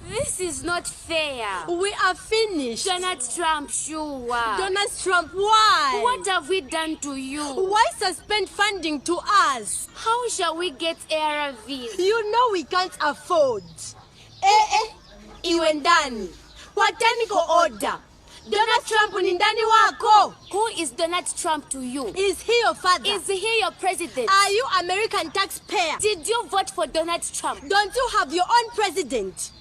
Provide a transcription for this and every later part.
This is not fair. We are finished. Donald Trump, sure. Donald Trump, why? What have we done to you? Why suspend funding to us? How shall we get ARVs? You know we can't afford. Eh eh, iwe ndani? Kwataniko order. Donald Trump ni ndani wako? Who is Donald Trump to you? Is he your father? Is he your president? Are you American taxpayer? Did you vote for Donald Trump? Don't you have your own president?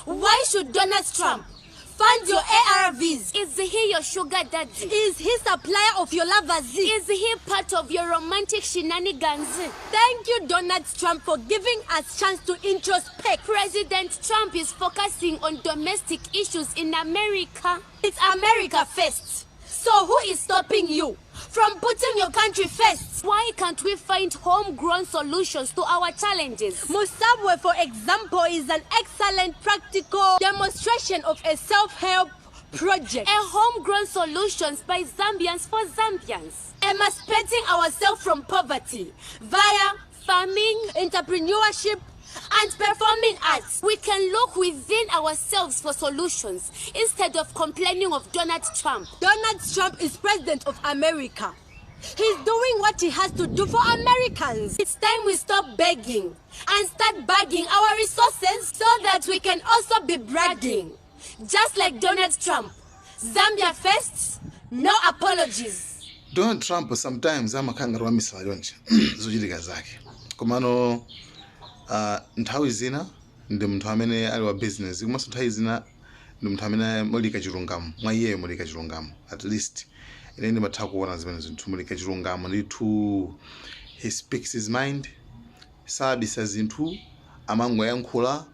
Why should Donald Trump fund your ARVs? Is he your sugar daddy? Is he supplier of your lovers? Is he part of your romantic shenanigans? Thank you, Donald Trump, for giving us chance to introspect. President Trump is focusing on domestic issues in America. It's America first. So who is stopping you from putting your country first? Why can't we find homegrown solutions to our challenges? Musabwe, for example, is an excellent practical demonstration of a self-help project. A homegrown solutions by Zambians for Zambians. Emancipating ourselves from poverty via farming, entrepreneurship, and performing arts. We can look within ourselves for solutions instead of complaining of Donald Trump. Donald Trump is president of America. He's doing what he has to do for Americans. It's time we stop begging and start bagging our resources so that we can also be bragging. Just like Donald Trump. Zambia first, no apologies. Donald Trump sometimes amakhala ngati wamisala chonchi zochitika zake, komano nthawi zina ndi munthu amene ali wa business, komanso nthawi zina ndi munthu amene mulika chilungamo mwa iyeyo, mulika chilungamo. At least ine ndimatha kuona zimene zinthu, mulika chilungamo ndithu. He speaks his mind, sabisa zinthu, amangoyankhula.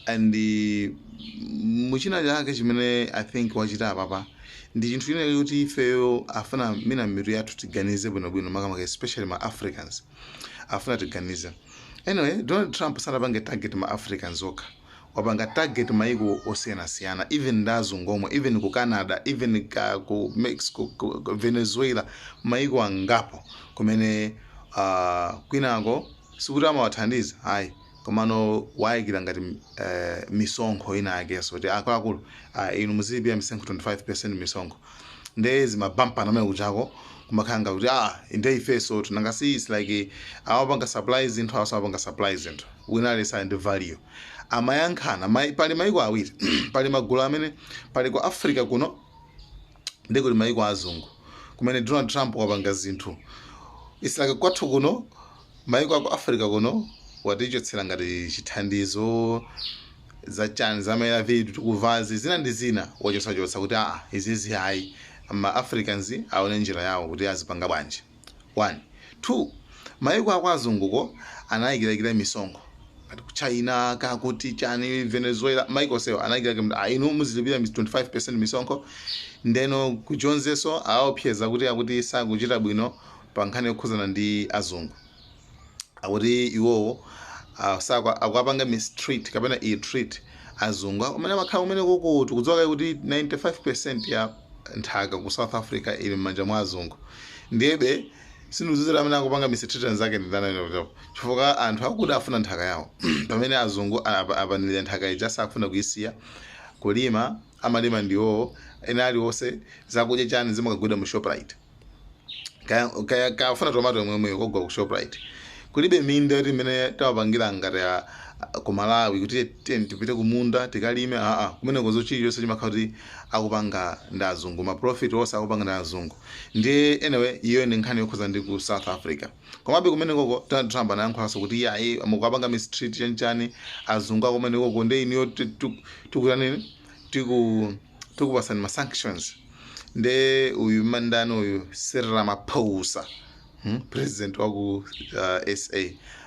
And muchina chake chimene I think wachita apapa ndi chinthu china kuti ifeyo afuna mina mitu yathu tiganize bwinobwino, makamaka especially ma Africans afuna tiganize. Anyway, Donald Trump sanapange target ma Africans okha, wapanga target maiko osiyanasiyana, even ndi azungu omwe, even ku Canada, even ku Mexico, ku Venezuela, maiko angapo kumene kwinako sikuti amawathandiza ayi, komano wayikira ngati misonkho ina yakenso kuti akuluakulu, inu muzilipira misonkho 25 misonkho, nde zimabampana amene kuchako kumakhala ngati kuti nde ifeso tinangasi. It's like awapanga supply zinthu, awasapanga supply zinthu, wina aliyense ndi value amayankhana. Pali maiko awiri, pali magulu amene pali ku Africa kuno ndi kuli maiko azungu kumene Donald Trump wapanga zinthu. It's like kwathu kuno, maiko aku Africa kuno, watichotsera ngati chithandizo zachani zamene vitu tikuvazi, zina ndi zina, wachosachotsa kuti izizi ayi, ma Africans aone njira yawo kuti azipanga bwanji. One, two, maiko ako azunguko anayikirayikira misonkho ngati ku China, kakuti chani, Venezuela, maiko sewa anayikira, inu muzilipira 25 misonkho. Ndeno kuchonzenso aopseza kuti akuti sakuchita bwino pa nkhani yokhuzana ndi azungu, akuti iwowo akupanga mistreat kapena ill-treat azungu amene amakhala kumene koko. Tikudziwa kuti 95 ya nthaka ku South Africa ili m'manja mwa azungu, ndiyebe sindikudziwa amene akupanga mistreat anzake ndani, chifukwa anthu akuti afuna nthaka yawo, pamene azungu apanilira nthaka ija, sakufuna kuisiya. Kulima amalima ndiwowo, ena aliwonse zakudya chani zimakagwidwa mu Shoprite. Kaya kafuna tomato yomwemweyo kogwa ku Shoprite. Kulibe minda yoti imene tawapangira ngati ku Malawi kuti tipite kumunda tikalime. Aa, kumeneko chilichonse chimakhala kuti akupanga ndi azungu, ma profit onse akupanga ndi azungu. Ndiye anyway, iyo ndi nkhani yokhuza ndi ku South Africa. Komabe kumenekoko Donald Trump anayankhulanso kuti iye mukapanga mistreat chanchani azungu akumenekoko, ndi iniyo tikutanini, tikupasani ma sanctions. Nde uyu mandani uyu Cyril Ramaphosa, President waku SA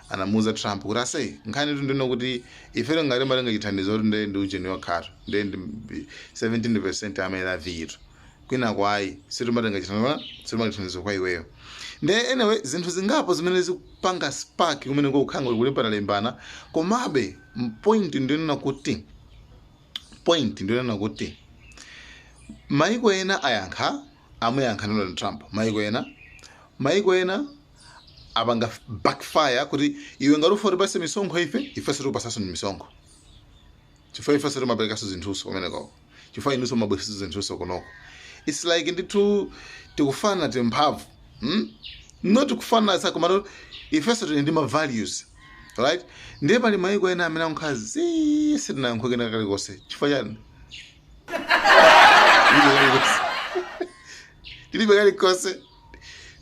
anamuuza Trump kuti ase nkhani tu ndino kuti ifero ngati matenga chithandizo kuti nde ndi ujeni wakhatu, nde ndi 17 amene avitu kwina kwayi, sitimatenga chithandizo, sitimatenga chithandizo kwa iweyo. Nde anyway, zinthu zingapo zimene zikupanga spark kumene kukhanga kulimbana-limbana. Komabe point ndinena kuti maiko ena ayankha, amuyankha Donald Trump. Maiko ena apanga backfire kuti iwe ngati ufuna tipase misonkho ife, ifenso tikupasanso misonkho. Chifukwa ifenso timaperekanso zinthuso kumenekoko, chifukwa inunso mabwereso zinthuso kunoko. It's like ndithu tikufana timphamvu, Not kufana sa, komano ifenso tili ndi ma values, right? Ndiye pali mayiko ena amene akukhala zii, sitinayankhuke kena kalikonse. Chifukwa chani? Tilibe kalikonse, tilibe kalikonse,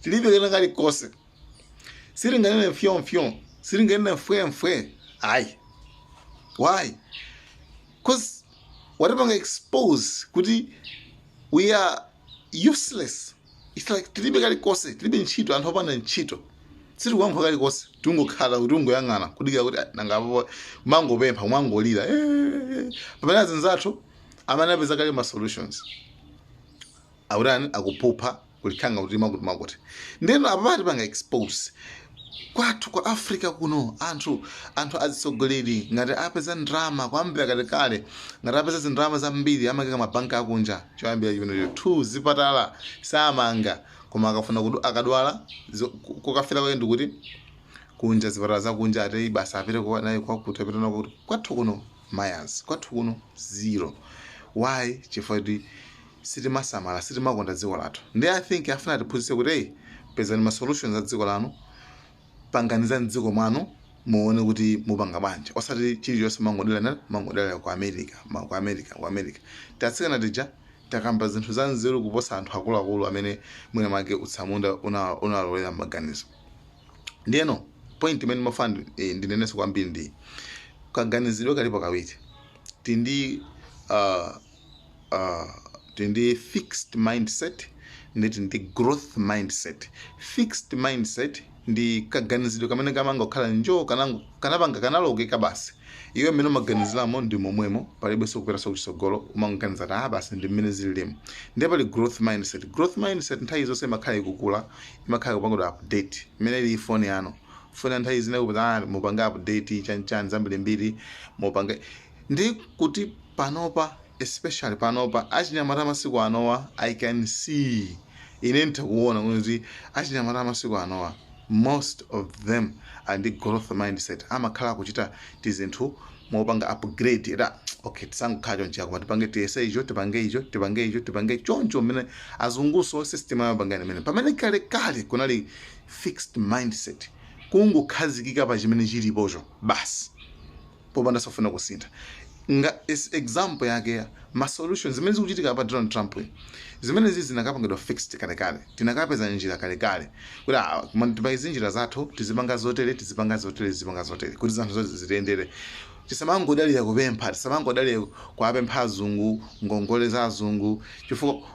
tilibe kena kalikonse. Sitinganene fyomfyo, sitinganene mfwemfwe, ayi. Why? 'Cause watipanga expose kuti we are useless. It's like tilibe kalikonse, tilibe ntchito, anthu opanda ntchito. Sitikuyankha kalikonse, tingokhala kuti ungoyang'ana kudikira kuti, "Ah, nanga mangopempha, mangolira," eh. Pamene azinzathu amene apeza kale ma solutions akutani? Akuphupha kulikhanga kuti makuti makuti. Ndeno apa patipanga expose kwathu kwa Africa kuno. Anthu azitsogoleri ngati apeza ndrama, kwambira kalekale, ngati apeza zindrama zambiri, amakeka mabanki akunja. Choyambira chimenecho. Two, zipatala samanga, koma akafuna kuti akadwala kukafira kwake ndikuti kunja, zipatala zakunja, ati basi apite naye kwakuti, apite nakuti. Kwathu kuno mayas, kwathu kuno zero. Why? Chifukwa kuti sitimasamala, sitimakonda dziko lathu. Ndi I think afuna tiphunzitse kuti, hey, pezani ma solutions a dziko lanu, panganizani dziko mwanu, muone kuti mupanga bwanji, osati chilichonse mangodera na mangodera ku America, ku America, ku America. Tatsikana tija takamba zinthu za nzeru kuposa anthu akuluakulu amene mwina mwake utsamunda unalowera maganizo. Ndiyeno point imene mafana ndinenenso kwambiri ndi kaganizidwe kalipo kawiri. Tindi fixed mindset ndi tindi growth mindset. Fixed mindset ndi kaganizidwe kamene kamangokhala njo kanapanga kanalokeka basi. Iwe mmene umaganiziramo ndi momwemo, palibenso kupitanso kuchitsogolo. Umangoganiza kuti, "Ah, basi, ndi mmene zililimo." Ndiye pali growth mindset. Growth mindset nthawi zonse imakhala ikukula, imakhala kupangidwa update. Imene ili foni yanu, foni ya nthawi zina kupeza, ah, mupange update chanichani zambirimbiri mupange. Ndi kuti panopa, especially panopa, achinyamata masiku anowa, I can see, ine nditha kuona kuti achinyamata masiku anowa, most of them ali ndi growth mindset. Amakhala kuchita tizinthu mopanga upgrade ra, okay, tisangokhala choncho, koma tipange, tiyese icho, tipange icho, tipange icho, tipange choncho. Mmene azunguso system amapanga imene, pamene kalekale kunali fixed mindset, kungokhazikika pa chimene chilipocho basi, popanda sofuna kusintha. Nga is example yake, ma solutions zimene zikuchitika pa Donald Trump, zimene zizi zinakapangidwa fixed kalekale, tinakapeza njira kalekale kuti, ah, koma tipayizi njira zathu, tizipanga zotere, tizipanga zotere, tizipanga zotere, kuti zanthu zonse zitiyendere. Tisamangodalira kupempha, tisamangodalira kuwapempha azungu, ngongole za azungu, chifukwa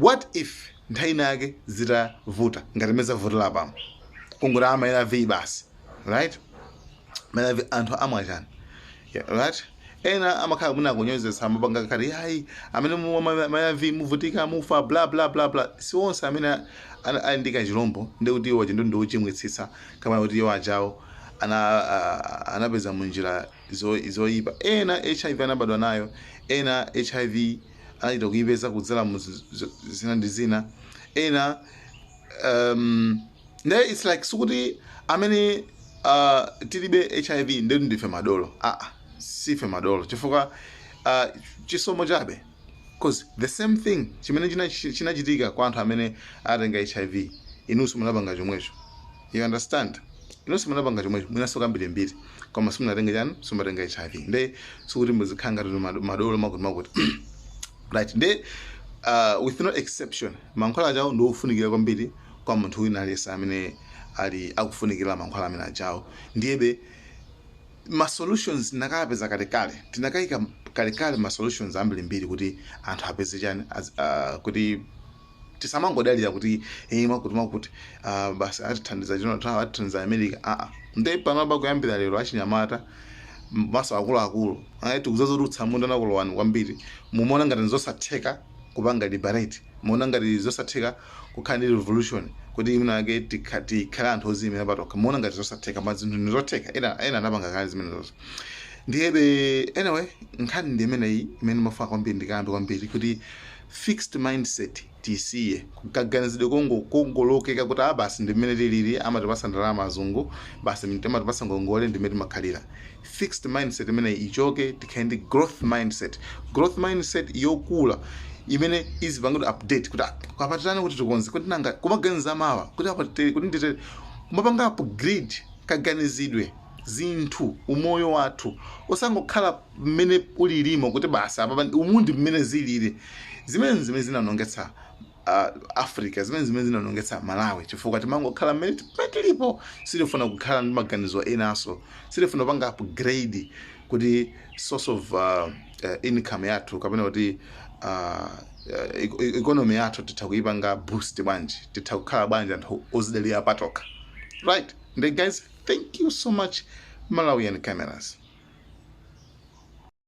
what if nthawi inake zitavuta ngati mmene zavutira pamo, kungoti amayera v basi, right? Ma ARV anthu amwa chani? Yeah, right. Ena amakhala mwina akunyozesa, amapanga kati, "Yayi, amene ma ARV muvutika, mufa," bla bla bla bla. Si onse amene ali ndi kachilombo ndi kuti iwo chindu ndi ochimwitsitsa, kama kuti iwo ajawo anapeza munjira zoyipa. Ena HIV anabadwa nayo, ena HIV anachita kuipeza kudzera mu zina ndi zina. Ena nde it's like sikuti amene tilibe HIV ndetu ndife madolo. Ah, ah, sife madolo, chifukwa chisomo chabe, 'cause the same thing chimene chinachitika kwa anthu amene atenga HIV, inunso munapanga chomwecho. You understand? Inunso munapanga chomwecho, mwinanso kambirimbiri, koma simunatenga chani? Simunatenga HIV. Nde sikuti muzikhala ngati madolo makuti makuti, right? Nde with no exception, mankhwala ajawo ndi ofunikira kwambiri kwa munthu wina aliyense amene ali akufunikira mankhwala amene ajawo. Ndiyebe ma solutions tinakapeza kalekale, tinakayika kalekale ma solutions ambirimbiri kuti anthu apeze chani, kuti tisamangodalira kuti, hey, makuti makuti, basi atithandiza Donald Trump, atithandiza America. Aa, nde panopa kuyambira lero, achinyamata maso akuluakulu, ayi, tikuzaza kuti utsamunda nakulowani kwambiri. Mumaona ngati nzosatheka kupanga liberate, muona ngati zosatheka kukhala ndi revolution, kuti imene ake tikhale anthu oziyimira patokha. Muona ngati zosatheka, ma zinthu ndizotheka. Ena anapanga kale zimenezozo. Ndiyebe anyway, nkhani ndi imeneyi imene mafuna kwambiri ndikambe kwambiri kuti Fixed mindset tisiye, kaganizidwe kongolokeka kuti a basi, ndi mmene tilili, amatipasa ndalama azungu basi, amatipasa ngongole, ndimene timakhalira. Fixed mindset imene ichoke, tikhale ndi growth mindset. Growth mindset yokula imene izipangidwa update kuti ah, kapatirani kuti tikonze, kuti nanga kumaganiza mawa kuti apa titere, kuti nditere, kumapanga upgrade kaganizidwe, zinthu, umoyo wathu, osangokhala mmene ulilimo kuti basi, apa umu ndi mmene zilili. Zimene zinanongetsa Africa, zimene zinanongetsa Malawi, chifukwa timangokhala mmene tilipo. Sitifuna kukhala ndi maganizo enanso, sitifuna kupanga upgrade kuti source of income yathu kapena kuti economy yathu titha kuipanga boost bwanji, titha kukhala bwanji anthu ozidalira patokha, right? And guys, thank you so much, Malawian Cameras.